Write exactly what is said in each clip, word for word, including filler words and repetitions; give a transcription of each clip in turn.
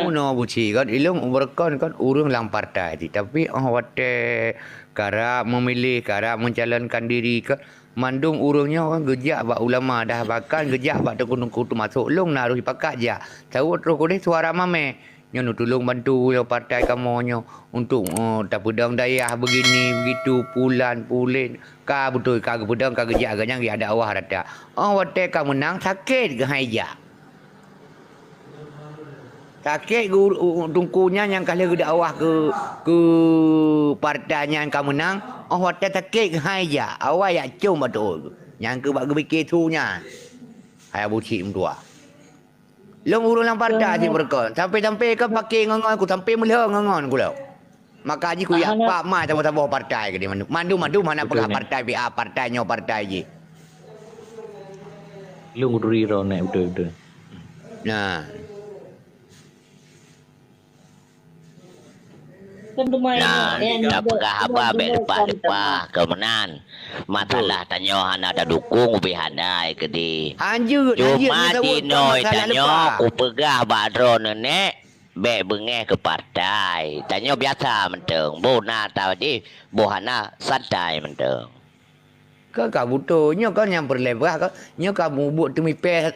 Bunoe buci kan, ilong beureukan kan ureuëng lam partai ti. Tapi oh watée karap memilih, karap mencalonkan diri kan, mandum ureuëng nyoe kan geujak bak ulama dah, bahkan geujak bak teungku-teungku teumasok long na roh pakat jak. Saboh troh keudeh suara mamé. Nyoe neutulông bantu nyoe partai kamoe nyoe untuk, eh, tapeudong dayah begini begitu, pulan pulen. Ka beutôi ka geupeudong, ka geujak ganyang di ada Allah rata. Oh watée ka meunang sakét geuhai jak. Sakét geu-, u-, u-, teungku nyan nyang ka lheueh geudakwah keu, keu partai nyan ka meunang, oh watée sakét geuhai jak, awai jak com batul. Nyang keu bak geupike su nyan. Hai Abu Cik meutuah. Lôn ureuëng lam partai cit beureukat. Sampai-sampai ka paké ngon-ngon ku, sampai meulhong ngon-ngon ku lom. Maka jih kuyak pap mai saboh-saboh partai keudeh mandum. Mandum-mandum hana peugah partai B A, partai nyoe, partai jih. Lôn kuturi droeneuh beutôi-beutôi. Nah. Nah, tapeugah haba bék leupah-leupah keu meunan. Masalah tanyoe hana tadukong ubé hana keudeh. Hanjeuet, hanjeuet. Cuma jinoe tanyoe kupeugah bak droeneuh nèk, bék beungéh keu partai. Tanyoe biasa mantong, boh na ta jih, boh hana santai mantong. Ka, ka beutôi. Nyoe kan nyang peureulée bah ka, nyoe ka mubuet teumipée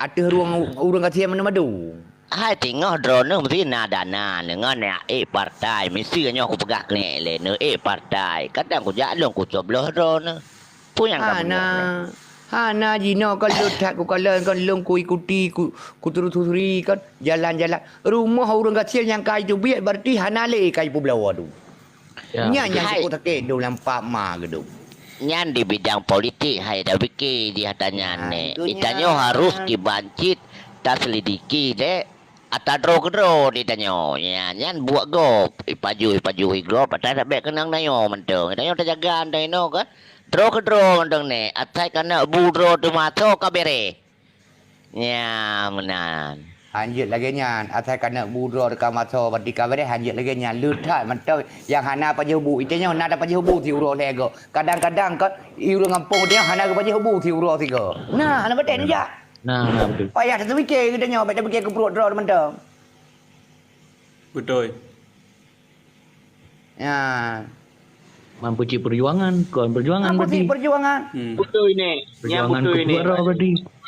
ateueh rueng ureuëng gasien mandum-mandum. Hai teungoh droeneuh meusti na dana, deungon ék partai. Misi nyoe kupeugah keuneuk lé neuék partai. Kadang kujak lôn kucobloh droeneuh. Peue nyang ka hana, hana jinoe kan lôn that kukalon kan lôn kuikuti, ku, kutelusuri kan jalan-jalan. Rumoh ureuëng gasien nyang ka jiteubiet berarti hana lé ka jipeubloe tu. Ya, nyan nyang hai. Cukup sakét dong lam pap ma geudong. Nyan di bidang politik hai dah pike di hata nyan neh. Tanyoe harus kiban cit taselidiki dek ata droe keudroe di tanyoe. Nyan, nyan buet gob. Ipajoh, ipajoh igob, atai sabek keunong tanyoe mantong. Tanyoe tajaga mantong inoe kan. Droe keudroe mantong neh. Atai kana bu droe teumaso ka bereh. Nya meunan. Hanjeuet lagée nyan, asai ka neuk bu droe teuka maso bak tika bereh hanjeuet lagée nyan. Le that mantong nyang hana pajoh bu. Ite nyoe na tapajoh bu siuroe lhée goe. Kadang-kadang ka i ureuëng gampông nyoe hana geupajoh bu siuroe sigoe. Nah, hana paten jak. Nah, nah, betul. Payah teumiké geutanyoe, bék teumiké keu pruet droe mantong. Betul. Ya. Mampu cit perjuangan, kon perjuangan. Mampu cit perjuangan. Hmm. Betul ini. Perjuangan ketua roh berarti.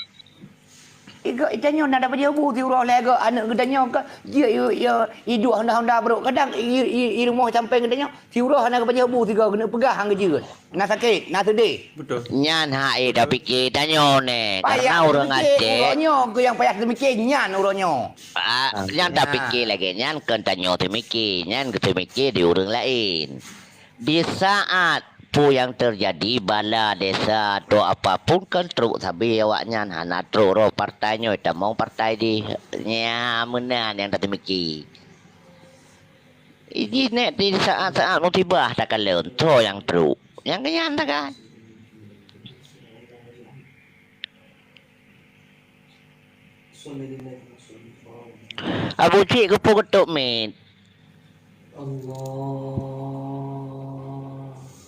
Iga itanyoe na dapat jawabu siuroe lego anak geutanyoe ka. Dia ya idup honda-honda bro. Kadang i, i, i rumah sampai geutanyoe siuroe hana dapat jawabu tiga kena peugah hang geujeut. Na sakét, na sedih. Betul. Nyan hak eh dah pikir tanyoe neh. Karena ureuëng Aceh. Uroe nyoe keu nyang payah teumiké nyan uroe nyoe. Ah, nyang tapike lagée nyan kon tanyoe teumiké, nyan geuteumiké di ureuëng laén. Di saat peue nyang teujadi bala desa atau apapun kon trok sabe awaknyan hana trok roh partai nyoe tamong partai di nya meunan nyang tateumiké. Iji nek di saat-saat musibah takalon soe nyang trok. Nyang nyan takan. Abu Cik geupeu geutok mit.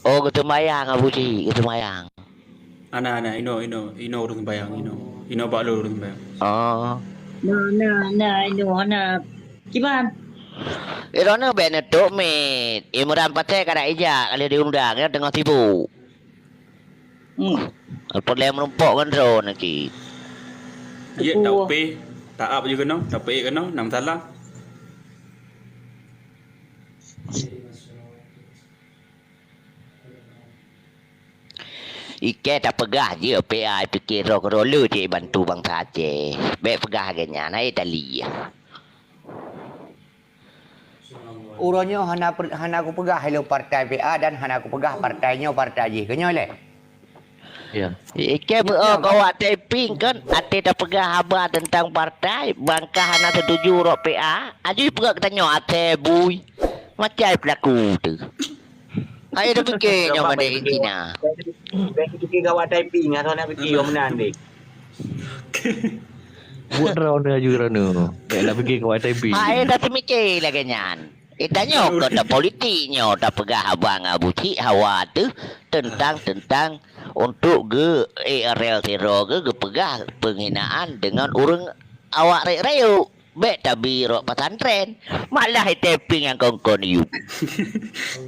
Oh, geuseumayang Abu Cik, geuseumayang. Ana, ana, ino, ino, ino ureuëng sembayang, ino. Ino bak lôn ureuëng sembayang. Oh. Na, na, na, ino, ana. Kiban? Ino na bék neutok mit. Imran Pasé kada ijak, kalau diundang, ya tengah sibuk. Hmm. Apa lé meureumpok ngon droe naki? Jeuet ta upéh, ta ap ju keunoe, ta peuék keunoe, na masalah. Ikée tapeugah jeuet P A pike droe keudroe le cit bantu bansa Aceh. Bék peugah lagée nyan, hai tali. Uroe nyoe hana per-, hana kupeugah ilong partai P A dan hana kupeugah partai nyoe partai jih. Keu nyoe lé? Ya. Ikée beu kawak typing kan, até tapeugah haba teuntang partai, bangka hana setuju rot P A, aju peugah geutanyoe até bui. Macai pelaku tu. Hai tapike nyoe bandé Cina. Bagi pikir gawat typing, atau nak pikir orang menang deh. Buat droe aju droe. Kayak nak pikir gawat typing. Hai dah termikir lagi nyan. Kita nyoe keu politik nyoe tapeugah abang Abu Cik hawa tu tentang, tentang untuk ge A R L Tiro ge geupeugah penghinaan dengan ureuëng awak rayeuk-rayeuk. Bèk tabi rot pesantren. Malah i taping nyang kon-kon yub.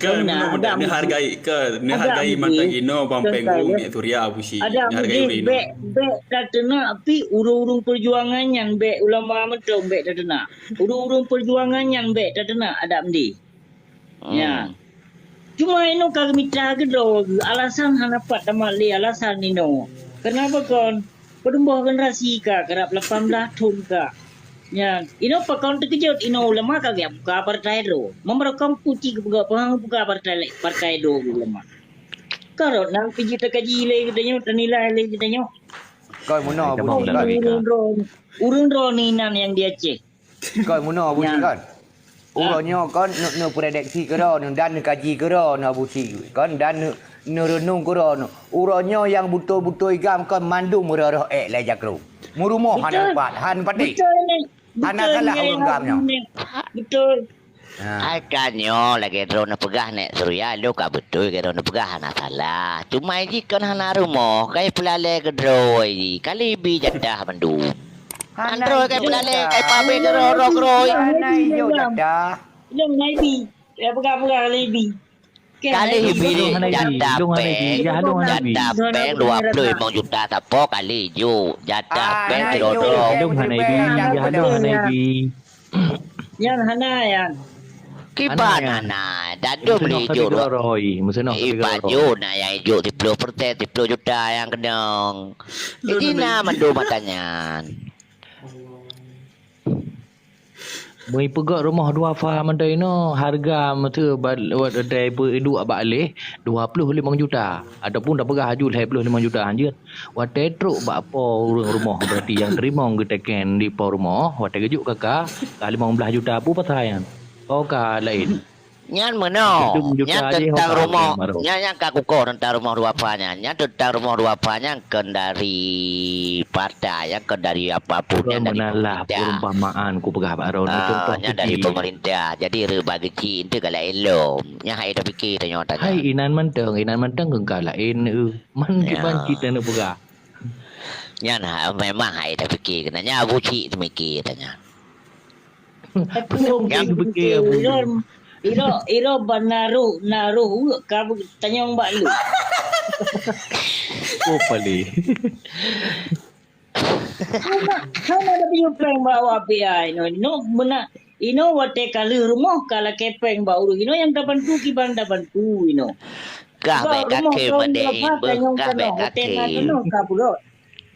Kan, Beuna, meunoe ada neuhargai, kan, neuhargai mantong inoe bang Peng Gurung, Nek Surya, Abusyik. Neuhargai ulèe inoe. Bèk, bèk tateunak pih ureueng-ureueng peujuangan nyan, bèk ulama mantong bèk tateunak. Ureueng-ureueng peujuangan nyan bèk tateunak adak meudeh. Nyan. Cuma inoe ka geumita keudroe geuh, alasan hana pat tamat lé alasan inoe. Keunapa kon? Peudeumoh generasi ka, karab lapan blaih thon ka. Nyan, inoe pakon teukeujot inoe ulama ka geujak buka partai droe. Meumeurakam puci geupeugah peue buka partai lé, partai droe ulama. Karot na pih jeuet takaji lé geutanyoe, tanilai lé geutanyoe. Kon meunoe, Bang, Bang. Ureueng droe, ureueng droe ni nan nyang di Aceh. Kon meunoe, Abusyik, kan? Uroe nyoe kon neu-, neuprediksi keudroe neu dan neukaji keudroe neu Abusyik, kon dan neu-, neureunong keudroe neu. Uroe nyoe nyang beutôi-beutôi gam kon mandum röh-röh ék lé jakrong. Meurumoh hana pat, han patéh. Beutôi, Nek. Hana salah ureueng gam nyoe. Beutôi. Ha. Ai ka nyoe lagèe droeneuh peugah, Nek Surya, lôn ka beutôi lagèe droeneuh peugah, hana salah. Cuma jih kon hana rumoh, kai peulalè keudroe jih, ka leubeh jadah mandum. Hana droe kai peulalè, kai pabéh keudroe-droe. Hana ijok jadah. Ilôn naibi, ya peugah-peugah naibi. Ka leubeh jadah péng, jadah péng dua ploh limong juta sapo kali ijok. Jadah péng keudroe-droe. Ilôn hana ibi, ya ilôn hana ibi. Nyan hana, nyan. Kiban hana, hana. Dadum lé ijok. Iban jok na nyang ijok siploh persen, siploh juta nyang keunong. Jadi na mandum mata nyan. Meuipeugöt rumoh duafa mantong inoe, hareuga meuseu ba-, watèe peu-, iduek bak lhèe, dua ploh limong juta, ataupun tapeugah aju lhèe ploh limong juta hanjeuet. Watèe trok bak po ureueng rumoh, berarti nyang teurimong geuteken di po rumoh, watèe geujok ka, ka limong blaih juta peue pasai nyan. Oh, ka laén. Nyan meunoe, nyan teuntang rumoh, nyan, nyan ka kukoh teuntang rumoh duafa nyan. Nyan teuntang rumoh duafa nyan kon dari partai, nyan kon dari apapun, nyan dari pemerintah. Meunalah perumpamaan kupeugah bak droeneuh, contoh nyan dari pemerintah. Jadi, reuba geuci eunteuk ka laén lom. Nyan hai tapike tanyoe, tanyoe. Hai inan mantong, inan mantong kon ka laén, eu. Man kiban cit taneuk peugah. Nyan ha, memang hai tapike keunan. Nyan Abu Cik teumike tanyoe. Tapi nyang nyang geupiké, geupiké Abu. Ilôn, ilôn, ilôn ban na roh, na roh weuek ka tanyong bak lôn. Oh, paléh. Hana, hana tapiôh péng bak awak P I inoe. Inoe beuna, inoe watèe ka lheueh rumoh ka lakèe péng bak ureueng. Inoe nyang tabantu kiban tabantu inoe. Kah bèk kakém mandé ibu, kah bèk kakém.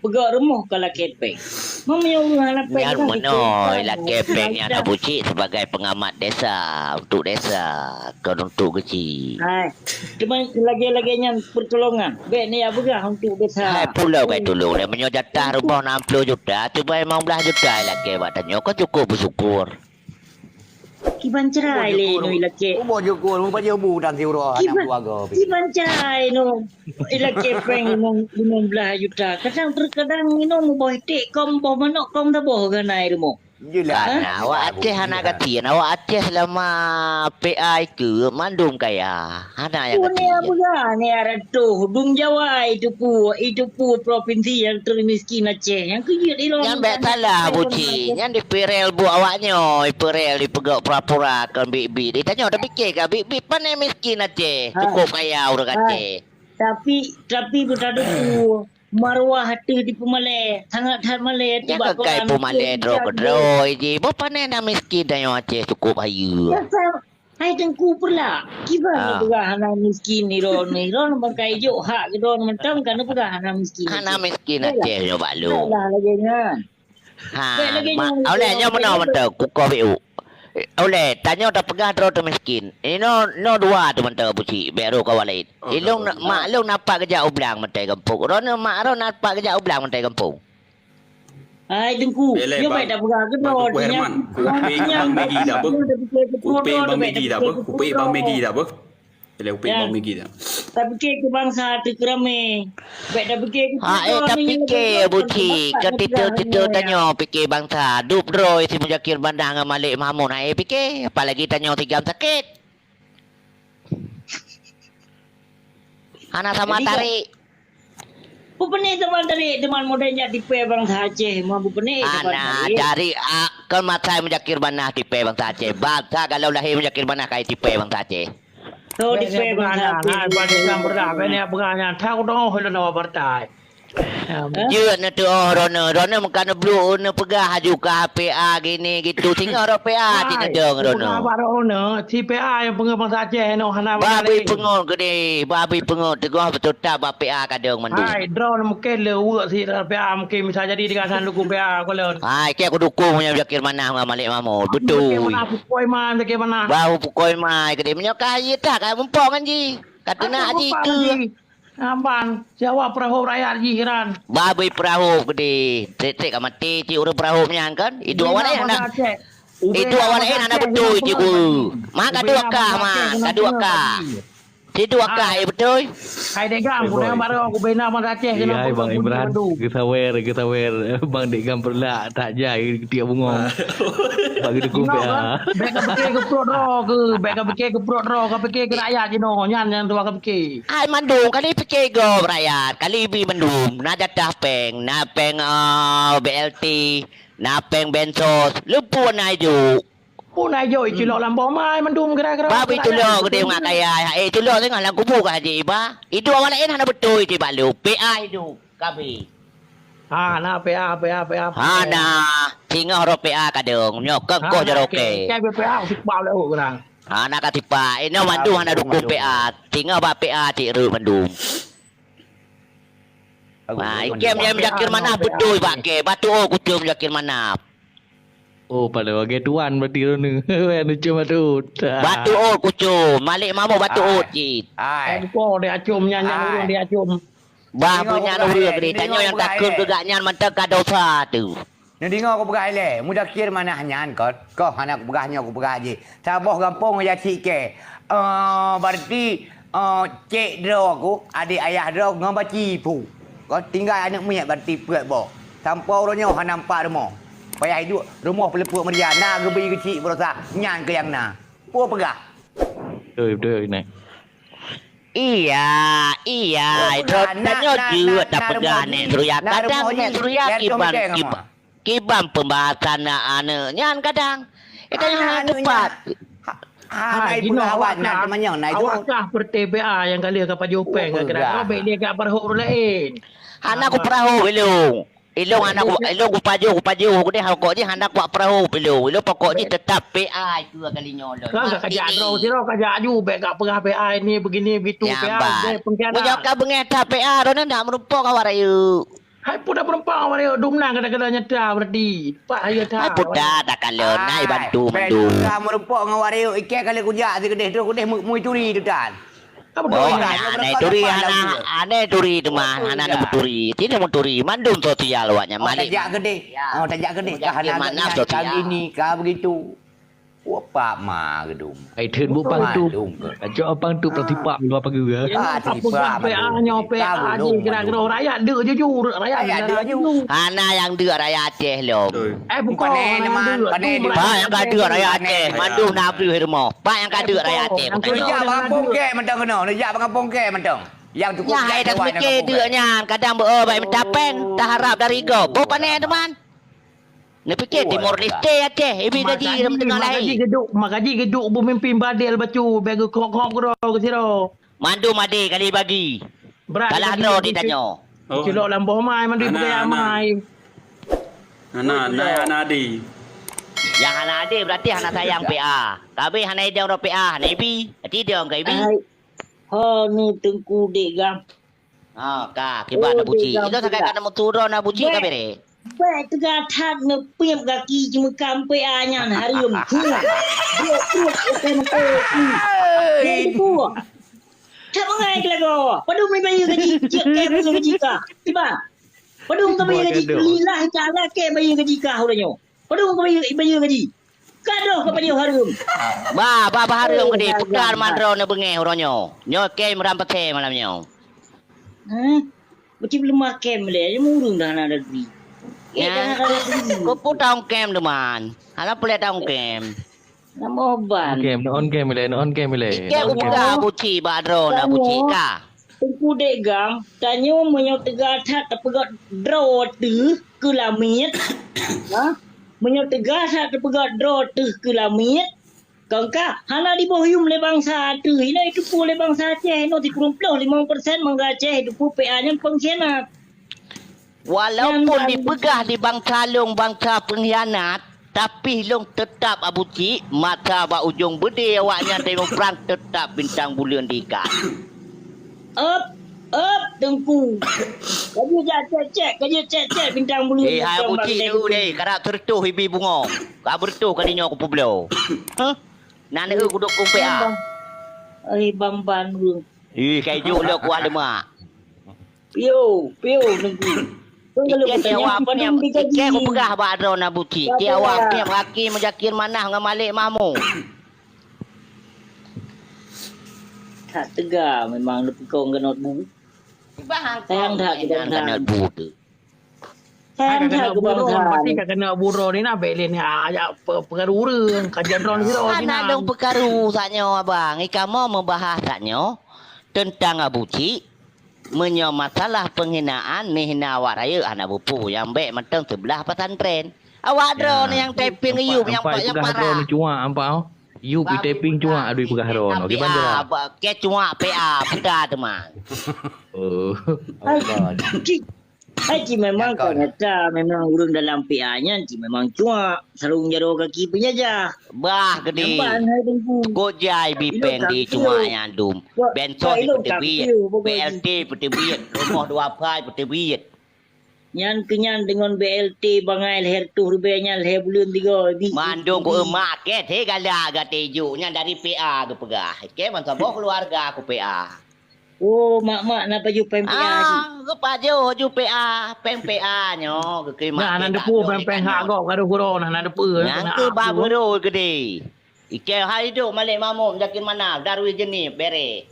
Peugöt rumoh ka lakèe péng. Meunyoe ureueng hana péng, nyan meunoe, lakèe péng nyan Abu Cik sebagai pengamat desa, untuk desa, kon untuk geuci. Hai, teuma lagèe-lagèe nyan pertolongan. Bèk neuyak peugah untuk desa. Hai, pulo kai tulông. Meunyoe jatah rumoh enam puluh juta, cuba limong blaih juta lakèe bak tanyoe, kon cukup bersyukur. Kiban cerai lé inoe ilakèe. Uboh jukul, mupajoh bu dan siuroe aneuk keluarga. Kiban cerai inoe ilakèe péng limong, limong blaih juta. Kadang terkadang inoe muboh iték kom boh manok kom taboh ganai rumoh. Jeulaih. Karena awak Aceh hana gaki, awak Aceh selama P I keu mandum kaya. Hana nyang gaki. Punya bulan ni ada tuh, dum Jawa itu pu, itu pu provinsi yang termiskin Aceh. Yang kejut ilong. Nyan bèk salah, Abu Cik. Nyan dipeurel buet awak nyoe, dipeurel, dipeugöt pura-pura kon biet-biet. Ditanyoe, tapiké ka biet-biet, pane miskin Aceh, cukup kaya ureueng Aceh. Tapi, tapi beutadeuh marwah ateueh dipeumalèe, sangat that malèe. Nyan keukai peumalèe droe keudroe jih. Boh pane na miskin tanyoe Aceh cukup hayeue. Hai Teungku Peurlak, kiban neupeugah hana miskin droeneuh? Droeneuh bangkai jok hak droeneuh mantong ka neupeugah hana miskin. Hana miskin Aceh nyoe bak lôn. Bèklah lagèe nyan. Ha, bèk lagèe nyan. Oleh nyoe meunoe mantong, kukoh biuk. Oleh, tanyoe tapeugah droe teuh miskin. Inoe, inoe dua teuh mantong Abu Cik, bèk rôh kawan laén. Ilôn, mak lôn na pat geujak u blang mantong gampông. Droeneuh mak droeneuh na pat geujak u blang mantong gampông. Hai Teungku, nyoe bèk tapeugah keunoe. Kupéng Bang Megi dak beuh? Kupéng Bang Megi dak beuh? Kupéng Bang Megi dak beuh? Ilèe kupéng Bang Megi dak. Tapiké keu bansa teuh keuramé. Bèk tapiké keu... Ha, eh, tapiké, Abu Cik, keu titel-titel tanyoe piké bansa. Dub droe si Muzakir Banda ngon Malik Mahmud, ha, eh, piké, apalagi tanyoe si gam sakét. Hana sama tarék. Beupeuneh teuma dari teuma model jak tipèe bansa Aceh, mau beupeuneh teuma Ana dari. Dari a, kon masa Muzakir Manaf tipèe bansa Aceh. Bansa galom lahé Muzakir Manaf kai tipèe bansa Aceh. Oh, tipèe bansa Aceh. Hai, pada jam berdah, bèk nyan peugah nyan. Tha kudong oh lôn partai. Jeuet neuteuoh droeneuh, droeneuh meuka neubloe neupeugah aju ka P A gini gitu. Singoh rot P A cit neudong droeneuh. Peugah bak droeneuh, si P A nyang peungeuh bansa Aceh nyoe hana. Babui peungeut keudeh, babui peungeut teungoh beuteutab bak P A kadong mandum. Hai, droeneuh mungken le uek si P A mungken bisa jadi dengan san dukung P A kulon. Hai, keu kudukung nyang Muzakir Manaf ngon Malik Mahmud. Beutôi. Muzakir Manaf pukoi mai, Muzakir Manaf. Bah pukoi mai keudeh. Meunyoe ka ié tah ka mumpok ngon jih. Ka teunak jih keu. Aban, siapa peurahôb rakyat jih iran. Babui peurahôb keudeh. Trek-trek ka maté cit ureueng peurahôb nyan kan. Iduek awak laén hana. Iduek awak laén hana beutôi cit ku. Ma ka duek kah ma, ka duek kah. Sidua kah, eh, beutôi? Hai degam, ku degam baru aku bina bansa Aceh kena. Iya, Bang Imran, geusawer, geusawer. Bang degam peureulah tak jai tiek bungong. Bak geudukung P A. Bèk ka pikir keu pruet droe ke, bèk ka pikir keu pruet droe, ka pikir keu rakyat jinoe, nyan nyang tuha ka pikir. Hai mandum, kali pikir gob rakyat, kali bi mandum, na jatah pèng, na pèng, eh, B L T, na pèng bansos, leumpue na ijuk. Pun ai jok iculok lam boh mai mandum kira-kira. Babi tulok geude ngon kaya. Eh, tulok tengah lam kubu ka haji iba. Iduek awak laén hana beutôi tibak lé. P A iduek. Kabi. Ha, na P A, P A, P A. Hana. Singoh roh P A kadong. Nyoe keukoh jaroe. Kai P A sipak lé urang. Hana ka sipak. Inoe mandum hana dukung P A. Singoh bak P A cit reuek mandum. Ha, ikem nyang Muzakir Manaf beutôi bak ke. Batu oh kucum Muzakir Manaf. Oh, pada bagai tuan berarti droeneuh. Weh, lucu matut. Batu ot kucum. Malik Mahmud batu ot cit. Ai. Engko dia acum nyan, nyan ureueng dia acum. Bah beunyan ureueng geutanyoe nyang takheun keu gak nyan mantong ka dosa tu. Neudeungoe kupeugah ilèe, Muzakir Manaf nyan kon, koh hana kupeugah nyoe kupeugah jih. Saboh gampông jak cit kèe. Eh, berarti, eh, cek droe ku, adek ayah droe ngon baci pu. Kon tinggai aneuk miet berarti peuet boh. Sampoe uroe nyoe hana nampak rumoh. Payah iduek rumoh peuleupok meuria, na geubi geuchik beurosa, nyan keuh nyang na. Peue peugah? Beutôi, beutôi, Nek. Iya, iya, droe tanyoe jeuet tapeugah Nek Surya. Kadang Nek Surya kiban, kiban. Kiban pembahasan aneuk nyan kadang. Eh, kadang hana tepat. Hai, jinoe awak kah, awak kah peureuté P A nyang ka lheueh ka pajoh péng, kira-kira bèk lé ka peurahôb ureueng laén. Hana kupeurahôb ilông. Ilông hana ku, ilông kupajoh, kupajoh, keudeh rokok jih hana kupeurahôb ilông. Ilông pokok jih tetap P A itu kali nyoe lôn. Kan ka kajak droe sidroe, kajak aju, bèk ka peugah P A ini begini begitu, P A. Meunyoe ka beungèh that P A, droeneuh nak meurumpok awak rayeuk. Hai peue dah peureumpang awak rayeuk dum na kadang-kadang nyata berarti. Pak ayo ta. Hai peue dah takalon, hai bantu mandum. Ka meurumpok ngon awak rayeuk, ikei kali kujak si keudeh tu, keudeh mu-, mui turi tu tan. Apa dah? Oh, aneh turi hana, aneh turi tu mah, hana neuturi. Tidak meuturi, mandum sosial awaknya malik. Tajak keudeh. Oh, tajak keudeh. Ka hana manaf sosial. Kali ni ka begitu. Wah, pak ma geudum. Ai theun bu pang tu. Ajok pang tu tasipak luwa pageue. Ah, tasipak. P A nyoe P A jih kira-kira rakyat deuk juju, rakyat deuk juju. Hana nyang deuk rakyat Aceh lom. Eh, bukan. Pane teuma, pane. Pak nyang ka deuk rakyat Aceh, mandum na abri rumoh. Pak nyang ka deuk rakyat Aceh. Neujak bak kampung kèe mantong keunoe, neujak bak kampung kèe mantong. Nyang cukup jak hai dah pemikir deuk nyan, kadang beu bak minta péng, taharap dari gob. Boh pane teuma. Neupike Timor Leste Aceh, ibi gaji lam teungoh lahé. Makaji geuduk, makaji geuduk beumimpin badil bacu, bèk geukhok-khok keudroe keusidroe. Mandum adé kali bagi. Salah droe ditanyoe. Cilok lam boh mai, mandum peucaya mai. Hana, hana, hana adé. Nyang hana adé berarti hana sayang P A. Tapi hana idong droe P A, hana ibi. Berarti idong ka ibi. Hai. Ho ni Teungku Dek Gam. Ha, ka, kiban na buci. Ito sakai ka na meuturon na buci ka bere. Bèk teuga that neupiep gaki jimeukam P A nyan hareuem. Hua. Dia pruet ukai meuko. Dia pruet. That mangai keu lagoe. Padum ni bayeue gaji, cek kai bayeue gaji ka. Tiba. Padum ka bayeue gaji, lillahi ta'ala kai bayeue gaji ka uroe nyoe. Padum ka bayeue, bayeue gaji. Ka doh ka pajoh hareuem. Bah, bah, bah hareuem keudeh. Peugah mandroe neubeungèh uroe nyoe. Nyoe kem ram pasè malam nyoe. Hah? Beucit leumah kem lé, ureueng dah hana lagèe. Eh, dah hana lagèe. Kok putong kem teuma. Hana peureulèe tong kem. Nama oban? Kem, on kem lé, on kem lé. Ike buka buci bak droe na buci ka. Teungku Dek Gam, tanyoe meunyoe teuga that tapeugah droe teuh keu lamiet, ha? Meunyoe teuga that tapeugah droe teuh keu lamiet, kon ka hana diboh yum lé bansa teuh, hina jiteupeue lé bansa Aceh, inoe sikureueng ploh limong persen bansa Aceh jiteupeue P A nyan pengkhianat. Walaupun dipeugah di bansa lôn bansa pengkhianat, tapi lôn teutap Abu Cik, masa bak ujong beudé awaknyan teumeuprang teutap bintang buleuen diikat. Ep, ep, Teungku. Ka jeuet jak cek-cek, ka jeuet cek-cek bintang buleuen Eh, hai Abu Cik dulu deh, karap seureutoh ibi bungoh. Ka beureutoh ka dinyoe kupeubloe. Hah? Na neueu kudok kumpék ah. Ai, bamban ureueng. Ih, kai juk lé kuah lemak. Piu, piu, Teungku. Ikeu tiawak piep, ikeu kupeugah bak droeneuh Abu Cik. Tiawak piep gaki meujakir manah ngon Malik Mahmud. That teuga memang neupeukong keunoe bu. Sayang that keunoe bu tu. Hai, ka keuneuk buroe, pasti ka keuneuk buroe ni na, bèk lé ni, ah, jak pe-, peukaru ureueng, ka jadron sidroe sinan. Hana lôn peukaru saat nyoe, abang. I kamoe meubahas saat nyoe teuntang Abu Cik. Meunyoe masalah peunghinaan, neuhina awak rayeuk hana beupeue, nyang bèk mantong seublah pesantren. Awak droeneuh nyang typing Yup nyang, nyang parah. Droeneuh cuak, nampak, oh. Yup i typing cuak, aduh, peugah droeneuh. Oke, bantu lah. Ke cuak P A, peugah teuma. Oh. Hai, cik. Hai, cik, memang ka nyata, memang ureueng dalam P A nyan, cik, memang cuak, sarong jaroe gaki peunjajah. Bah, geudeh. Nampak, hai, Teungku. Kok jai bipeng di cuak nyan dum. Bansos peuteubiet, B L T peuteubiet, rumoh dua pai peuteubiet. Nyan keu nyan deungon B L T bangai lhèe reutôh ribèe nyan lhèe buleuen tiga. Mandum ku emak kèt, he, galak gata juk nyan dari P A geupeugah. Kèt ban saboh keuluwarga ku P A. Oh, mak-mak na pajoh péng P A cit? Ah, geupajoh ju P A, péng P A nyoe geukheun mak. Nah, na deupeu péng-péng hak gob ka deuh keudroe nah, na deupeu. Nyang keu ba beurôi geudeh. Ikeu hai idok Malik Mahmud, Zakir Manaf, Darwis Jeunieb, berek.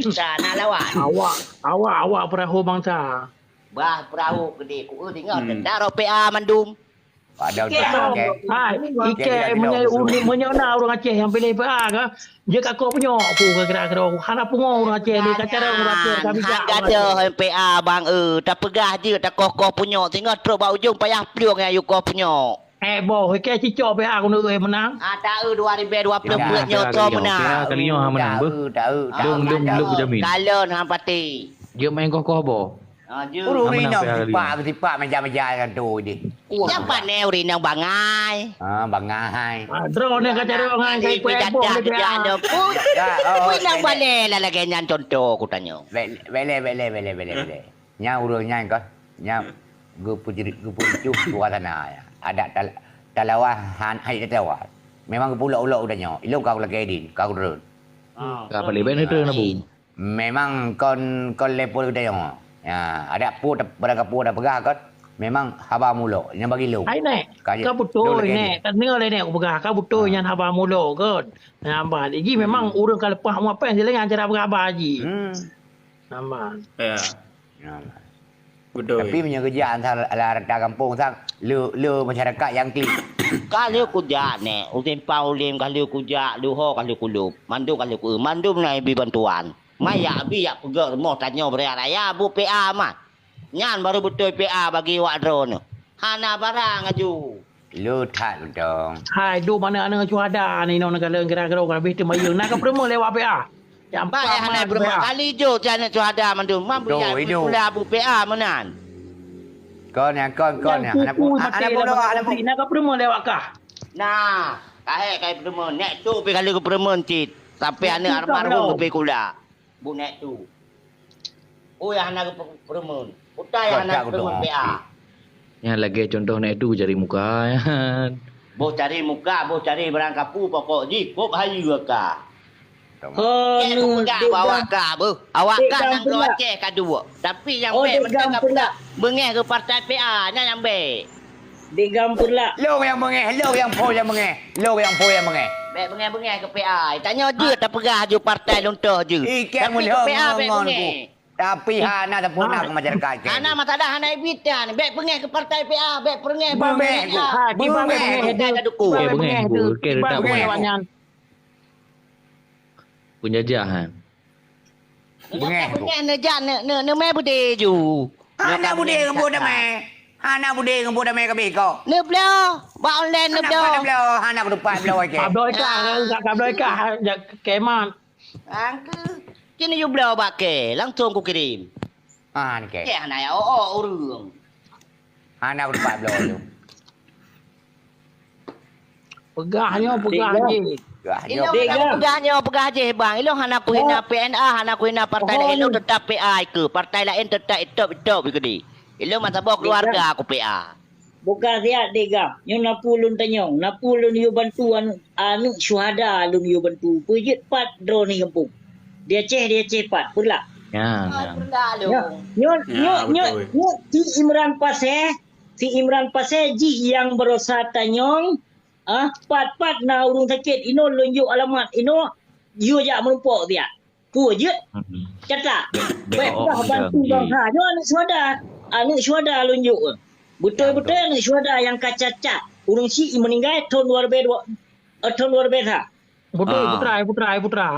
Sa na lawan. Awak, awak, awak peurahô bansa. Bah peurahô geudeh ku eu deungoe teuntara P A mandum. Padahal Ikeu, hai, ikeu meunyoe uni-, meunyoe na ureueng Aceh nyang piléh P A ka, jeuet ka koh punyok ku ka kira-kira ku. Hana pungo ureueng Aceh lé, ka cara ureueng Aceh ka bijak. Han gadoh P A bang eu, tapeugah jeuet takoh-koh punyok singoh trok bak ujong payah plueng nyang yue koh punyok. Eh, boh, ikeu cicok P A keuneuk eu meunang. Ah, ta eu dua ribèe dua ploh peuet nyoe soe meunang. Kali nyoe hana meunang beuh. Ta eu, ta eu, ta eu. Dong, dong, dong, kujamin. Kalon han pati. Jeuet main koh-koh boh. Ah, jeuet. Ureueng inong sipak, sipak meja-meja nyan tu deh. Nyang pané ureueng inong bangai. Ah, bangai. Ah, droeneuh ka cara bangai, kai peuet boh deh. Ureueng inong balè lah lagèe nyan contoh ku tanyoe. Bèk lé, bèk lé, bèk lé, bèk lé, bèk lé. Nyan ureueng nyan kah, nyan geupeujerit, geupeucuh suasana. Adat tal-, talawa han hai talawa. Memang geupulok-ulok udah nyoe. Ilong ka lagèe din, ka ureueng. Ka paling baik neuteun, Abu. Memang kon, kon level geutanyoe. Ya, adak peue ta-, barang kapeue tapeugah kon, memang haba mulok nyang bagi lôn. Hai, Nek. Ka beutôi, Nek. Ka deungoe lé, Nek, kupeugah. Ka beutôi nyan haba mulok kon. Nyang bah, jadi memang ureueng ka leupah muat péng, silengan cara beuraba jih. Hmm. Aman. Ya. Aman. Beutôi. Tapi meunyoe geujak asai ala rata gampông sang, le, le masyarakat nyang klik. Ka lheueh kujak, Nek. U Simpang Ulim ka lheueh kujak, Luho ka lheueh kulôp. Mandum ka lheueh ku-, mandum na ibi bantuan. Ma yak abi yak peugöt rumoh tanyoe Beureak Raya, bu P A mah. Nyan baru beutôi P A bagi awak droeneuh. Hana barang aju. Lôn that mantong. Hai, duek manö aneuk syuhada ni, nong neugala kira-kira ka leubeh teumayeueng. Na kapeureumeun lé awak P A. Nyang payah hana peureumeun. Kali jôk cit aneuk syuhada mandum. Mam buya pula bu P A meunan. Kon nyang kon, kon nyang. Hana pu-, hana pulo, hana pu-. Na kapeureumeun lé awak kah? Nah, kahé kai peureumeun. Nek tu pi kali kapeureumeun cit. Sampai aneuk almarhum geupikula. Bu Nek tu. Oh, nyang hana geupeureumeun. Utai nyang hana geupeureumeun P A. Nyan lagèe contoh Nek tu cari muka, nyan. Boh cari muka, boh cari barang kapeue, pokok jih kop hayeue ka. Kèe peugah bak awak ka beuh. Awak ka nanggroe Aceh ka duek. Tapi nyang bèk mantong ka peugah beungèh keu partai P A, nyan nyang bèk. Dek Gam peureulak. Lôn nyang beungèh, lôn nyang phôn nyang beungèh. Lôn nyang phôn nyang beungèh. Bèk beungèh-beungèh keu P A. Tanyoe jeuet tapeugah aju partai lôn toh jeuet. Tapi keu P A bèk beungèh. Tapi hana sempurna keu masyarakat. Hana masalah, hana ibitan. Bèk beungèh keu partai P A, bèk beungèh. Beungèh. Ha, kiban beungèh. Beungèh. Beungèh. Kiban beungèh. Beungèh. Penjajah, ha. Beungéh ku. Beungéh neujak ne-, ne-, neumé beudé ju. Hana beudé ngon buet damé. Hana beudé ngon buet damé kabéh ko. Neubloe, bak online neubloe. Hana kutupat bloe keu. Ka bloe kah, ka, ka bloe kah, jak kemat. Angku, kini you bloe bak kèe, langsung kukirém. Ah, ni kèe. Kèe hana ya, oh, oh, ureueng. Hana kutupat bloe tu. Peugah nyoe, peugah jih. Peugah nyoe. Ilong hana peugah nyoe, peugah jih, Bang. Ilong hana kuhina P N A, hana kuhina partai laén. Ilong teutap P A ikeu. Partai laén teutap itop-itop ikeu di. Ilong masa boh keuluwarga aku P A. Buka siat deh gam. Nyoe na peue lôn tanyong. Na peue lôn yue bantu aneuk, aneuk syuhada lôn yue bantu. Peue jeuet pat droeneuh gampông. Di Aceh, di Aceh pat. Peureulah. Ya, ya. Nyoe, nyoe, nyoe, nyoe, nyoe, si Imran Pasé. Si Imran Pasé jih nyang barosa tanyong, ah, pat-pat na ureueng sakét inoe lôn jok alamat inoe, yue jak meurumpok siat. Peue jeuet? Hmm. Catat. Bèk peugah bantu bansa. Nyoe aneuk syuhada. Aneuk syuhada lôn jok. Beutôi-beutôi aneuk syuhada nyang ka cacat. Ureueng syiek meuninggai thôn dua ribèe dua, eh, thôn dua ribèe sa. Beutôi, putra, putra, putra.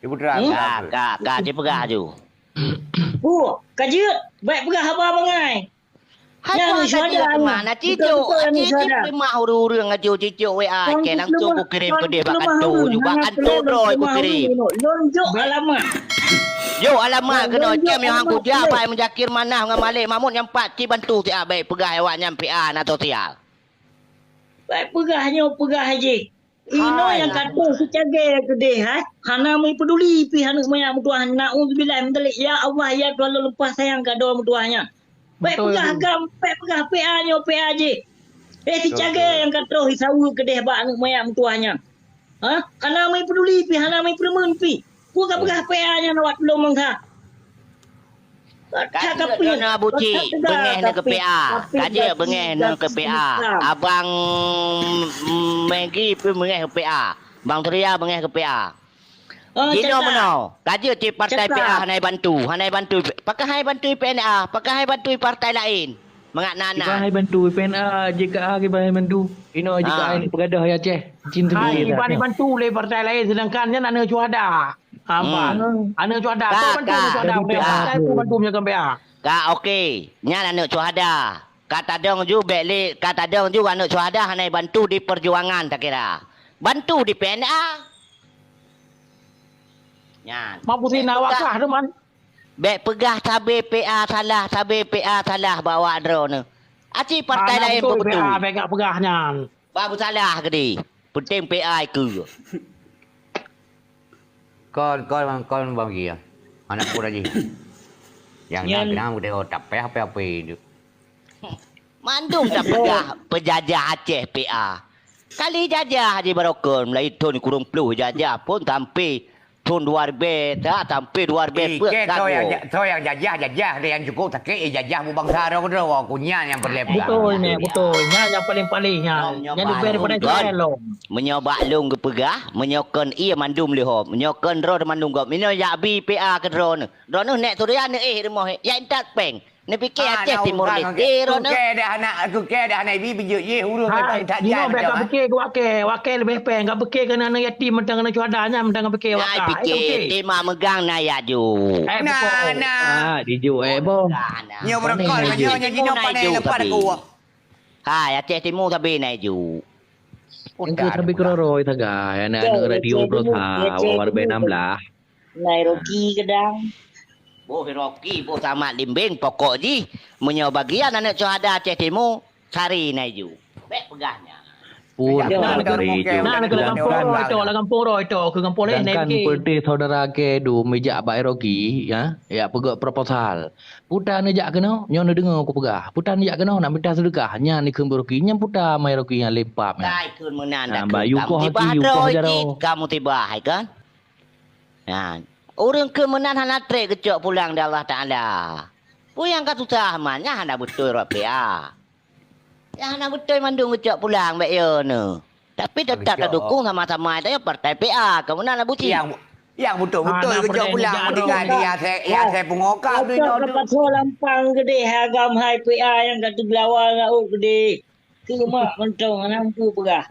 Di putra. Hmm? Ka, ka, ka, dipeugah aju. Peue? Ka jeuet? Bèk peugah haba bangai. Hai nyan tuan syuhada, mana cicok? Cicok ureueng-ureueng aju cicok W A ke langsung kukirém keudeh bak kanto ju, bak kanto droe kukirém. Lôn jok alamat. Jok alamat keunoe, cam nyang hang kuja bai Muzakir Manaf ngon Malik Mahmud nyang pat ci bantu siat, bèk peugah awak nyan P A na sosial. Bèk peugah nyoe peugah jih. Inoe nyang ka troh sicagée keudeh, hai. Hana meupeuduli pih aneuk manyak meutuwah. Nauzubillah min dzalik. Ya Allah, ya Tuhan lôn leupah sayang keu droe meutuwah nyan. Bèk peugah gam, bèk peugah P A nyoe P A jih. Eh, sicagée nyang ka troh jisaweue keudeh bak aneuk manyak meutuwah nyan. Ha? Hana meupeuduli pih, hana meupeureumeun pih. Peue ka peugah P A nyan awak tulông bansa? Ka jeuet droeneuh Abu Cik, beungéh neuh keu P A. Ka jeuet beungéh neuh keu P A. Abang Maggi pih beungéh keu P A. Bang Surya beungéh keu P A. Jinoe meunoe, ka jeuet cit partai P A hana jibantu, hana jibantu. Pakon hana jibantu P N A, pakon hana jibantu partai laén. Mangat na-na. Kiban hana jibantu P N A, J K A kiban hana jibantu. Inoe J K A ni peugadoh ya Aceh. Hai, kiban jibantu lé partai laén, seudangkan nyan aneuk syuhada. Aman. Aneuk syuhada. Ka, ka. Bantu aneuk syuhada, bantu meunyoe P A. Ka, oke. Nyan aneuk syuhada. Ka tadong ju bèk lé, ka tadong ju aneuk syuhada hana jibantu di peujuangan takira. Bantu di P N A. Nyan. Mampu sina wakah tu, man. Bèk peugah sabe P A salah, sabe P A salah bak awak droeneuh. Aci partai laén beutôi. P A bèk gak peugah nyan. Bah beusalah keudeh. Peunteng P A ikeu. Kon, kon, kon bagi ya. Aneuk pun aji. Yang nyan kenapa kita tapeh apa-apa itu. Mandum tapeugah peujajah Aceh P A. Kali jajah di Maroko mulai thon kureueng ploh jajah pun sampai thon dua ribèe ta sampai dua ribèe peuet. Ikei soe nyang ja-, soe nyang jajah, jajah nyang cukup sakét, eh, jajah bubansa droe keudroe, ku nyan nyang peureulèe peugah. Beutôi nyan, beutôi. Nyan nyang paleng-paleng nyan. Nyan leubeh daripada Israel lom. Meunyoe bak lôn geupeugah, meunyoe kon ié mandum leuhom, meunyoe kon droe mandum gob, meunyoe jak bi P A keudroe neuh. Droeneuh nèk Suria neuéh rumoh, ya intat péng. Neupike Aceh Timur Leste droeneuh. Kukée dah hana, kukée dah hana ibi bijeuet jih ureueng. Hai, jinoe bèk ka pike keu wakée, wakée leubeh péng, ka pike keu aneuk yatim mantong keu syuhada nyan mantong ka pike wakée. Ai pike, tema meugang na ya ju. Nah, nah. Ah, di ju eh boh. Nyoe beureukat nyoe, nyoe jinoe pandai leupah ku. Hai, Aceh Timur sabe na ju. Engkau sabe keuroi sagai, aneuk-aneuk radio Brosa, awak enam belas. Nai Rocky keudang. Boh Rocky, boh Samad Limbeng, pokok jih meunyoe bagian aneuk syuhada Aceh Timur, sari nai ju. Bèk peugah nyan. Pun dari ju. Nah, keu gampông roi to, keu gampông lé nai. Sedangkan peureuté saudara ke du meujak bak Rocky, ya, ya peugah proposal. Puta neujak keunoe, nyoe neudeungoe kupeugah. Puta neujak keunoe nak minta seudeukah, nyan ikheun Rocky, nyan puta mai Rocky nyan lempap nyan. Kai kheun meunan dak kheun. Kamu tibah hai kan? Nah, ureueng keu meunan hana trép geucok pulang di Allah Taala. Peue nyang ka susah man, nyan hana beutôi rot P A. Nyan hana beutôi mandum geucok pulang bèk yo neuh. Tapi teutap tadukong sama-sama tanyoe partai P A, keu meunan Abu Cik. Nyang, nyang beutôi-beutôi geucok pulang meutinggai di asai, asai pungo ka tu inoe tu. Pasoe lampang geudeh agam hai P A nyang ka teugelawa ngon ôt geudeh. Keu mak mantong hana mampu peugah.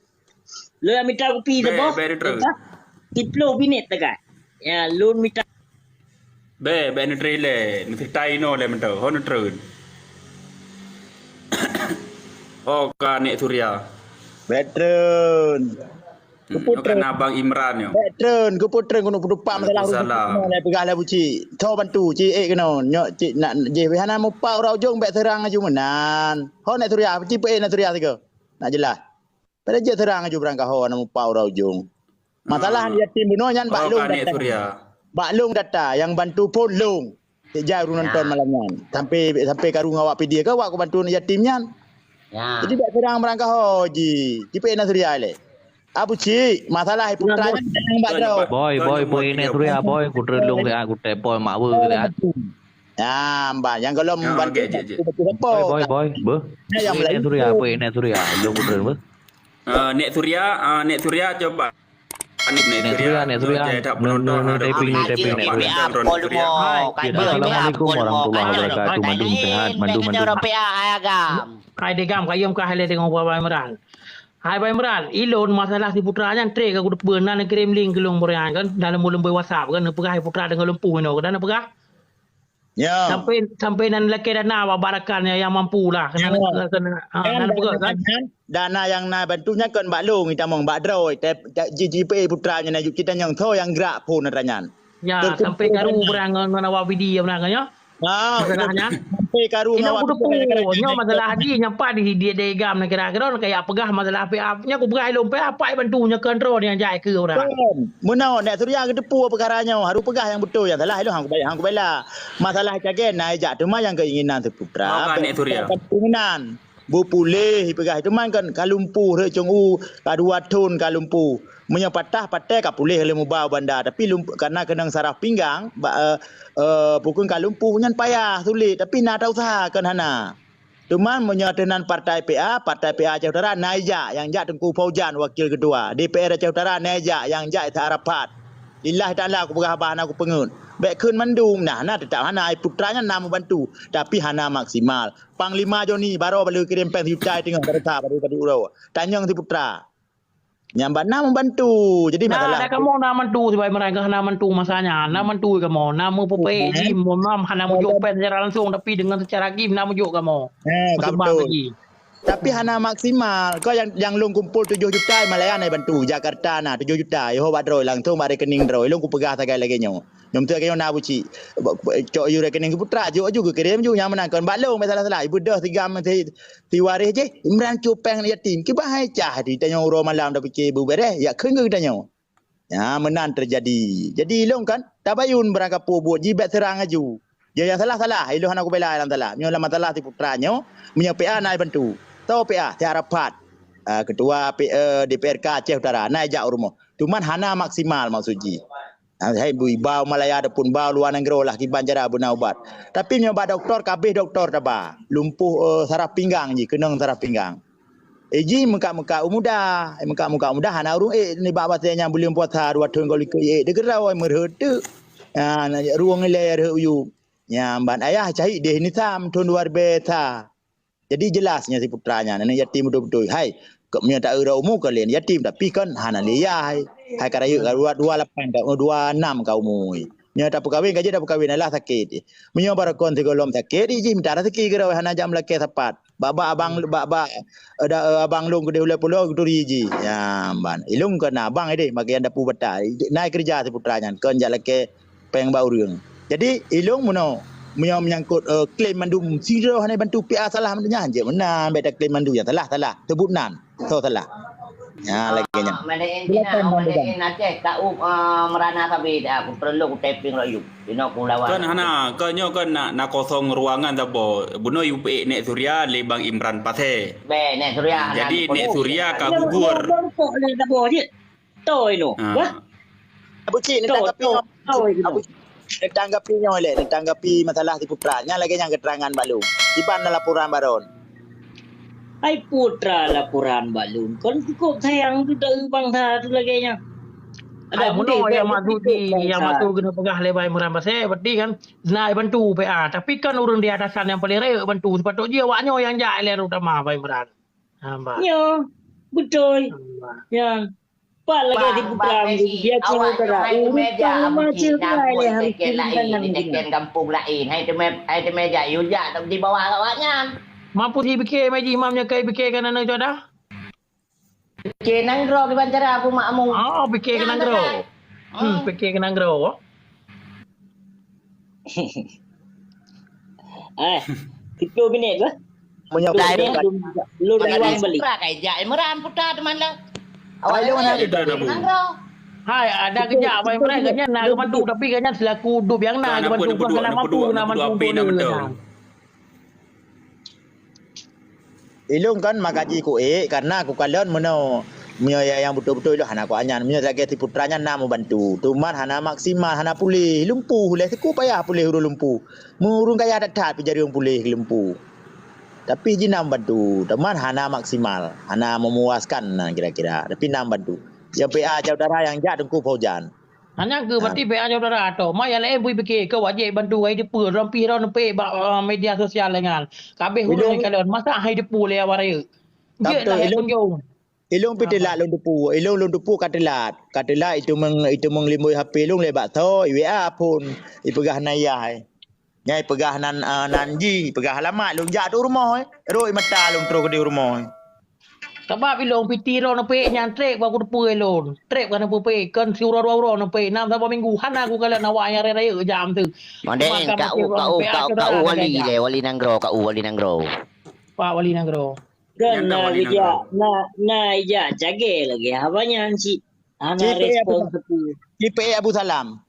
Lôn mita kupi saboh. Bèk, bèk neutreun. Tiplôh binéh teuka. Ya, lôn mita. Bèk, bèk neutreun lé. Neuseutai inoe lé mantong. Ho neutreun. Oh, ka Nek Surya. Bèk treun. Hmm, keupeue treun? Ka na Bang Imran nyoe. Bèk treun, keupeue treun keuneuk peutupak masalah. Waalaikumsalam. Lé peugah lé buci. Tho bantu, ci ék keunoe. Nyoe ci nak jih hana mupak uroe ujong bèk seurang aju meunan. Ho Nek Surya, ci peuék Nek Surya sigoe. Nak jeulaih. Padahai jeuet seurang aju beurangkaho na mupak uroe ujong. Masalah yatim bunoe nyan bak lôn data. Bak lôn data nyang bantu phôn lôn. Cek jai ureueng nonton malam nyan. Sampai sampai karu ngon awak P D A ke awak kubantu aneuk yatim nyan. Jadi bak seurang beurangkaho ji. Cipék na Surya lé. Abu Cik, masalah putra nyan bak droe. Boy, boy, boy, Nek Surya, boy, kutreun lôn siat, kutelepon mak beu siat. Ya, mbak, nyang golom bantu. Boy, boy, boy, beuh. Nek Surya, boy, Nek Surya, lôn kutreun beuh. Ah, Nek Surya, ah, Nek Surya coba. Nek Surya, Nek Surya. Nek Surya, Nek Surya. Assalamualaikum warahmatullahi wabarakatuh. Mandum sehat, mandum, mandum. Hai degam, kayém ka hai lé deungon Bang Imran. Hai Bang Imran, ilôn masalah si putra nyan tré ka kuteupeu na neukirém link keu lôn beurang kan, dalam leumbôi WhatsApp kan, neupeugah hai putra deungon lumpuh inoe, kan neupeugah. Ya. Sampai, sampai nan lakée dana bak rakan nyang, nyang mampu lah. Kena, kena, ha, kan nan dana peugah kan? Nyan, dana nyang na bantu nyan kon bak lôn, itamong bak droe, te, te, ji, ji, pe putra nyan aju kita nyang tho nyang gerak phôn atra nyan. Ya, sampai karu beurang ngon, ngon awak P D A beurang kan, ya? Ah, masalahnya. Sampai karu ngon awak P D A. Nyoe masalah haji nyang pat di, di, di gam na kira-kira kayak peugah masalah P A. Nyoe kupeugah ilôn P A, apa bantu nyoe kontrol nyang jai keu urang. Meunoe, Nek Surya geuteupeue peukara nyoe, harôh peugah nyang beutôi, nyang salah ilôn han kubela, han kubela. Masalah cagée na ijak teuma nyang keinginan si putra. Maka Nek Surya. Keinginan. Beupuléh ipeugah, teuma kan ka lumpuh rhot cong u, ka dua thon ka lumpuh. Meunyoe patah, patéh ka puléh lé muba u banda, tapi lump-, kana keunong saraf pinggang, ba, eh, eh, pukon ka lumpuh nyan payah, sulet, tapi na tausaha kon hana. Teuma meunyoe ateueh nan partai P A, partai P A Aceh Utara na ijak, nyang jak Teungku Fauzan wakil ketua, D P R Aceh Utara na ijak, nyang jak Ishak Arapat. Lillahi taala kupeugah bah hana kupeungeut. Bèk kheun mandum, nah, na teutap hana, ai putra nyan na meubantu, tapi hana maksimal. Panglima Joni baroe bak lheueh kirém péng sijuta teungoh barô sa bak lheueh padub uroe. Tanyong si putra. Nyan bak na meubantu. Jadi masalah. Nah, ada kamoe na mantu sibai meurai keuh na mantu masa nyan. Na mantu kamoe. Na meupeupeue jim, mohon maaf, hana meujok péng secara langsung, tapi dengan secara gim na meujok kamoe. Eh, ka beutôi. Tapi hana maksimal. Kau yang, yang lôn kumpul tujoh juta, Malaya na bantu. Jakarta na tujoh juta. Yoh bak droe langsung bak rekening droe. Lôn kupeugah sagai lagèe nyoe. Nyang beutôi keu na buci. Cok yue rekening keu putra, jok aju geukirém ju nyang meunan kon bak lôn, meusalah-salah. Ibu deuh tiga meusi tiwaréh jih, Imran cupeng yatim. Kiban hai cah di tanyoe uroe malam tapiké beubeureh, yak kheun keu tanyoe. Ya, meunan teujadi. Jadi ilôn kan, tabayun beurangkapeue buet jih bèk seurang aju. Jih nyang salah-salah, ilôn hana kubela nyang salah. Meunyoe lam masalah si putra nyoe, meunyoe P A na bantu. Toh P A, si Arapat. Ah, ketua P-, eh, D P R K Aceh Utara, na jak u rumoh. Cuman hana maksimal maksud jih. Ah, hai bui bau Malaya ataupun bau luwa nanggroe lah kiban cara beuna ubat. Tapi meunyoe bak dokto, kabeh dokto taba. Lumpuh, eh, saraf pinggang jih, keunong saraf pinggang. Eh, jih meukat-meukat u muda. Eh, meukat-meukat u muda hana ureueng ék nibak batée nyang buleuen puasa dua thon goe likot ék. Deukeurau ai meureuheuet teuk. Ah, na rueng ilée reuheuet u yup. Nyang ban ayah cahit deh ni tham thon dua ribèe tha. Jadi jelas nyan si putra nyan, aneuk yatim beutôi-beutôi. Hai, kok meunyoe ta-eu umu ka lé yatim, tapi kon hana lé yah, hai. Hai ka rayeuk ka dua, dua lapan ka, dua enam ka umu. Meunyoe tapeukawen ka jeuet tapeukawen, alah sakét. Meunyoe barokon sigohlom sakét, jih mita raseuki keudroe hana jak meulakèe sapat. Bak-bak abang, bak-bak, eh, da-, eh, abang lôn keudeh ulèe pulo geuturi jih. Ya, ban. Ilôn kon na abang ideh, bagian dapu bata. Na keureuja si putra nyan, kon jak lakèe péng bak ureueng. Jadi, ilôn meunoe, meunyoe meunyangkot, eh, klaim mandum sidroe hana bantu P A salah mandum nyan, jeuet meunan, bèk taklaim mandum nyang salah, salah. Teubut nan, soe salah. Ha, lagèe nyan. Madé in Cina, madé in Aceh, ka u, eh, merana sabe dah, aku perlu ku taping laju. Inoe ku lawan. Kan hana, kan nyoe kan na, na kosong ruangan saboh. Bunoe yue peuék Nek Surya lé Bang Imran Pasé. Bèk, Nek Surya hana. Jadi, Nek Surya ka gugur. Kok lé saboh jeuet. Toi noh. Ha. Wah. Abu Cik, to, neutanggapi to, nyoe. Toi noh. Abu Cik, neutanggapi nyoe lé, neutanggapi masalah si putra. Nyan lagèe nyan keterangan bak lôn. Kiban na laporan baron. Hai putra laporan bak lôn. Kon cukup sayang tu dari bangsa tu lagèe nyan. Ada hai, bunoe nyang maksud jih, nyang maksud keuneuk peugah lé Bang Imran Pasé, berarti kan na bantu P A. Tapi kan ureueng di atasan nyang paléng rayeuk bantu. Sepatut jih awak nyoe nyang jak lé utama Bang Imran. Ha, bah. Nyo, beutôi. Ha, bah. Nyan. Pat lagèe si putra, dia cuma kata, urut tang macam tu lah yang harus turun tangan kita. Kampung lain, hai teumé, hai teumé jak, yue jak di bawah awak nyan. Mampu si pikir, Haji Imam nyoe kai pikir kan aneuk cuada? Pikir nanggroe kiban cara aku makmum. Oh, pikir ke nanggroe. Hmm, pikir ke nanggroe. Eh, tiga minit lah. Meunyoe tiga minit, lôn, lôn dah ulang balik. Putra kai jak Imran, putra teman lah. Awak lôn ada. Hai, ada kejak Abang Imran, kejak na geumadu, tapi kejak selaku dup yang na geumadu, bukan nak mampu, nak mampu. Ilôn kan maka jih kuék, karena kukalon meunoe, meunyoe nyang beutôi-beutôi lôn hana kuanyan. Meunyoe lagèe si putra nyan na meubantu, teuma hana maksimal, hana puléh, lumpuh lé, siku payah puléh ureueng lumpuh. Meureueng kaya that-that pih jareueng puléh lumpuh. Tapi jih na meubantu, teuma hana maksimal, hana memuaskan na kira-kira. Tapi na meubantu. Nyang P A saudara nyang jak Teungku Fauzan. Hana keuh, berarti P A saudara toh. Ma nyang laén bui pike, keu wajéb bantu hai teupeue, lom pih droeneuh peuék bak, eh, media sosial lé nyan. Kabeh ureueng kalon, masa hai teupeue lé awak rayeuk. Jeuet lah hai kunjong. Ilôn pih teulat lôn teupeue. Ilôn lôn teupeue ka teulat. Ka teulat iteumeung, iteumeung limbôi H P lôn lé bak tho, i W A phôn, ipeugah na yah, eh. Nyan ipeugah nan, eh, nan jih, ipeugah alamat lôn jak tu rumoh, eh. Rhot mata lôn troh keudeh rumoh, eh. Sabab ilôn piti droeneuh peuék nyan trép bak kuteupeue ilôn. Trép ka neupeuék, kon siuroe dua uroe neupeuék, nam saboh minggu hana kukalon awak nyang rayeuk-rayeuk jam tu. Mandeng, ka u, ka u, ka u, ka u wali lé, wali nanggroe, ka u wali nanggroe. Pak wali nanggroe. Kan na geujak, na, na ijak cagée lagée haba nyan cit. Hana respon teupeu. Cipeuék Abu Salam.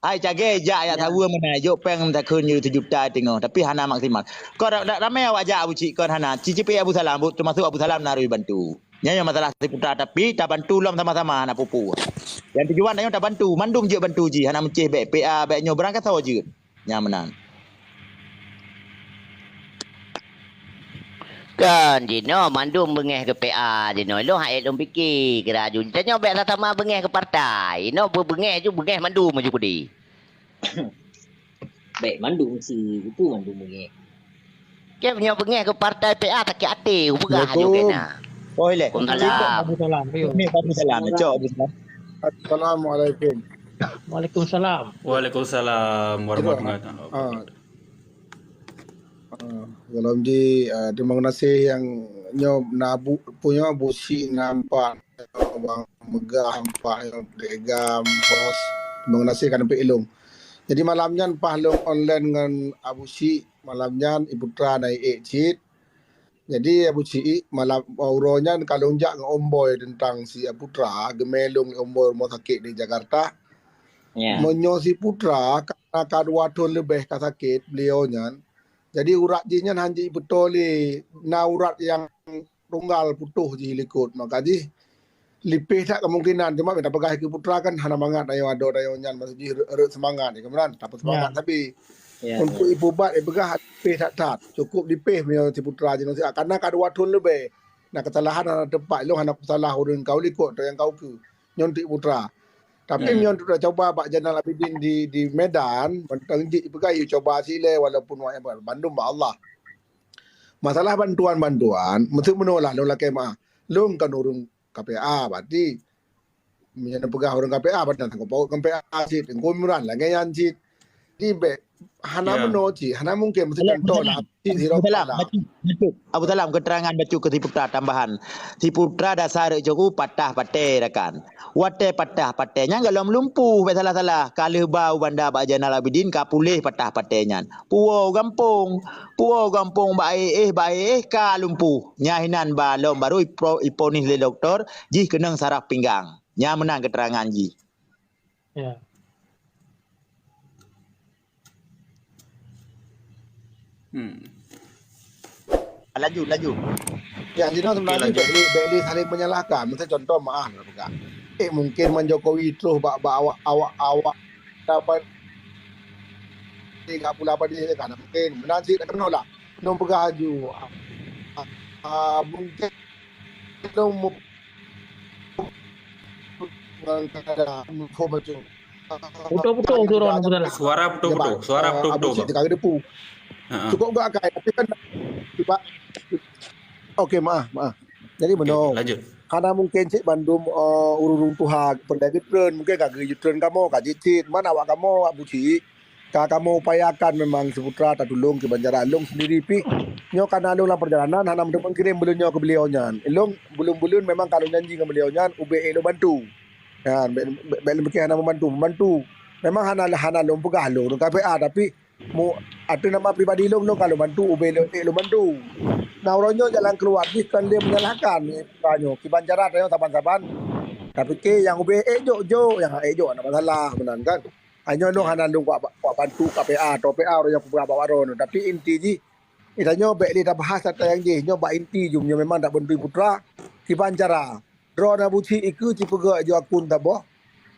Hai cagée jak, jak saweue meunan, jok péng takheun jeuet sijuta teungoh, tapi hana maksimal. Kon ra-, ra-, ramé awak jak Abu Cik, kon hana. Ci-, cipeuék Abu Salam, bu-, teumasuk Abu Salam na rui bantu. Nyan nyang masalah siputa, tapi tabantu lom sama-sama, hana peue-peue. Nyang tujuan tanyoe tabantu, mandum jeuet bantu jih, hana meucéh bék P A, bék nyoe, beurangkasoe jeuet. Nyan meunan. Kan jinoe mandum beungéh keu P A jinoe, lôn hana lôn pike keuraju. Tanyoe bék sama beungéh keu partai. Inoe beubeungéh ju beungéh mandum maju keudeh. Bék mandum si itu mandum beungéh. Keu nyoe beungéh keu partai P A sakét até, kupeugah laju keu na. Oh, ilée. Waalaikumsalam. Abu Salam, ayo. Ni Abu Salam, cok Abu Salam. Assalamualaikum. Waalaikumsalam. Waalaikumsalam warahmatullahi wabarakatuh. Ah. Ah, golom ji, ah, terima kasih nyang nyoe na bu-, punyo busi nampak bang megah nampak nyang degam bos. Terima kasih kan pih ilung. Jadi malam nyan pah lôn online ngon Abu Syik, malam nyan Iputra na ék cit. Jadi Abu Syik, malam uroe nyan ka lôn jak ngon Om Boy teuntang si Iputra, geumé lôn ngon Om Boy rumoh sakét di Jakarta. Ya. Meunyoe si Putra ka, ka dua thon leubeh ka sakét beliau nyan, jadi urat jih nyan han jipeutoe lé, na urat nyang runggal putôh jih likot. Maka jih lipéh that kemungkinan, cuma bak tapeugah keu Putra kan hana mangat tanyoe adoe tanyoe nyan, maksud jih rot, rot seumangat, ya kan, tapeusemangat sabe. Ya. Untuk ipubat, ipeugah lipéh that-that, cukup lipéh meunyoe si Putra jinoe, karena ka dua thon leubeh. Na keusalahan hana teumpat, ilôn hana peusalah ureueng kau likot atau nyang kau keu. Nyoe untuk Putra. Tapi hmm, meunyoe tacoba bak Zainal Abidin di, di Medan, mantong jih peugah yue coba silée walaupun awak nyan bandum bak Allah. Masalah bantuan-bantuan, meuteumeunoe lah lôn lakée meu'ah. Lôn kon ureuëng K P A, berarti meunyoe peugah ureuëng K P A, berarti sanggob paut ngon K P A cit, Teungku Imran lagée nyan cit. Jadi bék hana meunoe cit, hana mungken meusti contoh lah. Abu Salam, Abu Salam, keterangan bacut keu si Putra tambahan. Si Putra dasar reucoku patah patéh rakan. Watée patah patéh nyan golom lumpuh bék salah-salah. Ka lheueh ba u banda bak Zainal Abidin ka puléh patah patéh nyan. Puwoe u gampông, puwoe u gampông bak éh-éh, bak éh-éh ka lumpuh. Nyan hinan ba lom baru ipo-, iponis lé doktor jih keunong saraf pinggang. Nyan meunan keterangan jih. Ya. Hmm. Laju, laju. Ya, jinoe sebenarnya laju. Bék lé, bék lé saling menyalahkan. Misal contoh, maaf lah peugah. Eh, mungkin man Jokowi terus bak, bak awak, awak, awak dapat tiga puluh apa dia kan. Mungkin meunan cit, tak kena lah. Nong peugah laju. Ah, ah, mungkin nong mu-, Putus-putus suara Abu Salam. Suara putus-putus, suara putus-putus. Heeh. Cukup gak akai, tapi kan sebab, okey, maaf, maaf. Jadi, okey, meunoe, lanjut. Karena mungkin cit bandum, eh, ureuëng tuha peureulée geutreun, mungkin ka geutreun kamoe, ka jicit, mana awak kamoe, awak buci. Ka kamoe upayakan memang si Putra tatulông kiban cara lôn sendiri pih. Nyoe kana lôn lam perjalanan hana meuteumeukirim buleuen nyoe keu beliau nyan. Lôn buleuen-buleuen memang ka lôn janji ngon beliau nyan ubé ék lôn bantu. Nyan, bék, bék, bék lôn pikir hana membantu, membantu. Memang hana, hana lôn peugah lôn K P A, tapi mu-, ateueh nama pribadi lôn, lôn ka lôn bantu, ubé lôn ék lôn bantu. Nah, uroe nyoe jalan keuluwa jih kon lé menyalahkan, eh, Putra nyoe. Kiban cara tanyoe saban-saban tapike nyang ubé ék jok-jok, nyang ék jok hana masalah, meunan kan. Nyoe lôn hana lôn kuat, kuat bantu K P A atau P A ureuëng nyang kupeugah bak droeneuh. Tapi inti jih, geutanyoe bék lé tabahas ata nyang jih. Nyoe bak inti jih, nyoe memang tabantu Putra. Kiban cara? Droeneuh buci ikeue cipeugah ju akun taboh.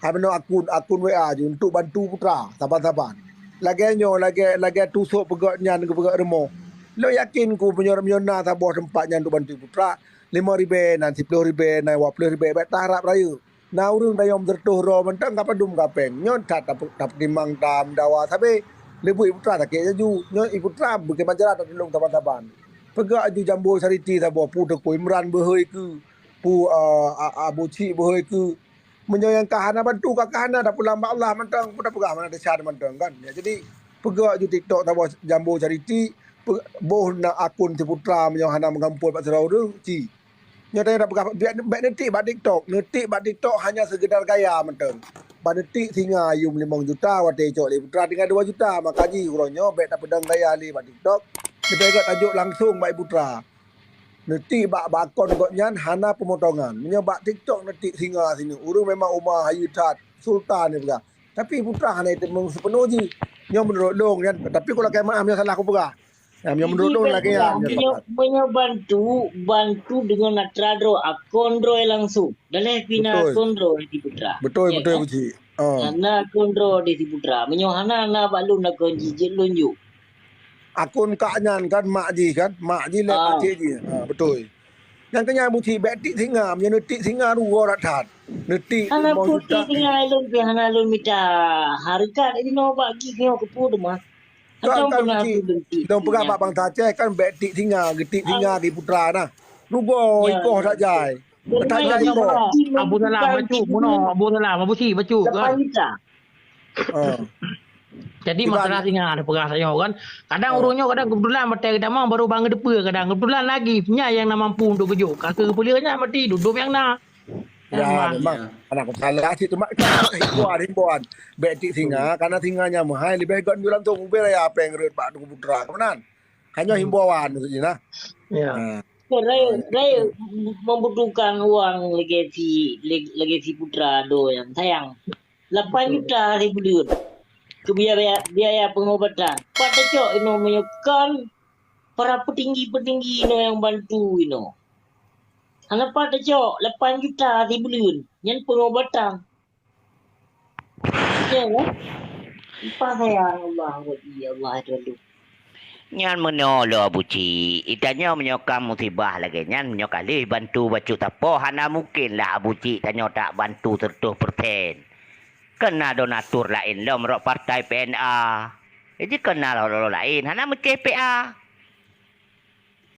Hai meunoe akun, akun W A ju untuk bantu Putra saban-saban. Lagée nyoe, lagée, lagée tusok peugah nyan keu peugah rumoh. Lôn yakin ku meunyoe, meunyoe na saboh teumpat nyan untuk bantu Putra, limong ribée nan, siploh ribée nan, dua ploh ribée, bék taharab rayeuk. Na ureuëng dayong meuseureutôh droe mantong ka padum ka péng. Nyoe that tap-, tapeutimang tam dawa sabe. Leubeh i Putra sakét laju. Nyoe i Putra bukon majalah tatulông saban-saban. Peugah aju jambo charity saboh, pu Teungku Imran beuhôi keu, pu, eh, a-, Abu Cik beuhôi keu. Meunyoe nyang ka hana bantu, ka, ka hana tapulang bak Allah mantong, pu tapeugah mana desya mantong kan. Ya, jadi peugah aju TikTok saboh jambo charity, pe-, boh na akun si Putra meunyoe hana meugampôi bak sidroe ureuëng, ci. Nyoe tanyoe tapeugah, bék, bék neutik bak TikTok. Neutik bak TikTok hanya sekedar gaya mantong. Bak neutik singa yum limong juta, watée icok lé Putra tinggai dua juta. Maka jih uroe nyoe bék tapeudong gaya lé bak TikTok. Leubeh gét tajok langsong bak Putra. Neutik bak, bak akun gobnyan hana pemotongan. Meunyoe bak TikTok neutik singa sineuk, ureuëng memang uma hayeue that, sultan neupeugah. Tapi Putra hana iteumeung sipeunoh jih. Nyoe meunurot lôn nyan, tapi kulakée meu'ah meunyoe salah kupeugah. Ya, meunyoe meunurot lôn lagée nyan, meunyoe, meunyoe bantu, bantu deungon atra droe, akon droe langsung. Daleh pih na akon droe di Putra. Beutôi, beutôi, Abu Cik. Ah. Na akon droe di Putra. Meunyoe hana, na bak lôn akon jih, jeuet lôn jok. Akon kak nyan kan, mak jih kan? Mak jih lé mak cik jih. Ah, beutôi. Nyang keu nyan Abu Cik, bék tik singa, meunyoe neutik singa rugoe that-that. Neutik limong juta. Hana putik singa lôn pih hana lôn mita hareukat inoe bak jih nyoe keupeue teuma. Kan, kan, Cik, lôn peugah bak bansa Aceh kan bék tik singa, geutik singa di Putra nah. Rugoe ikoh that jai. That jai ikoh. Abu Salam, bacut, bunoe, Abu Salam, Abu Cik, bacut, kan? Lapan juta. Ah. Jadi, masalah singa ada peugah sayoe kan. Kadang ureuëng nyoe kadang kebetulan batée geutamong baru bangai depe kadang. Kebetulan lagi, nyan nyang na mampu untuk geujok. Ka keu peuleueh nyan mati, duduk nyang na. Ya, memang. Anak salah cit teuma himbauan, himbauan. Bék tik singa, karena singa nyang meuhai leubeh gét nyoe langsung ubé raya péng rot bak Teungku Putra. Keunan. Hanya himbauan maksud jih nah. Ya. Ha. Raya, raya membutuhkan uang lagée si, lagée si Putra do nyang sayang. Lapan juta sibuleuen. Keu biaya, biaya pengobatan. Pat tacok inoe meunyoe kon para petinggi-petinggi inoe nyang bantu inoe. Hana pat tacok lapan juta sibuleuen. Nyan pengobatan. Ya, kan? Upah sayang Allah, Rabbi, Allah, Tuhan. Nyan meunyoe lôn Abu Cik, itanyoe meunyoe ka musibah lagée nyan, meunyoe ka lheueh bantu bacut sapo, hana mungken lah Abu Cik tanyoe tak bantu seratus persen. Keu na donatur laén lom rot partai P N A. Jadi keu na lom laén, hana meucéh P A.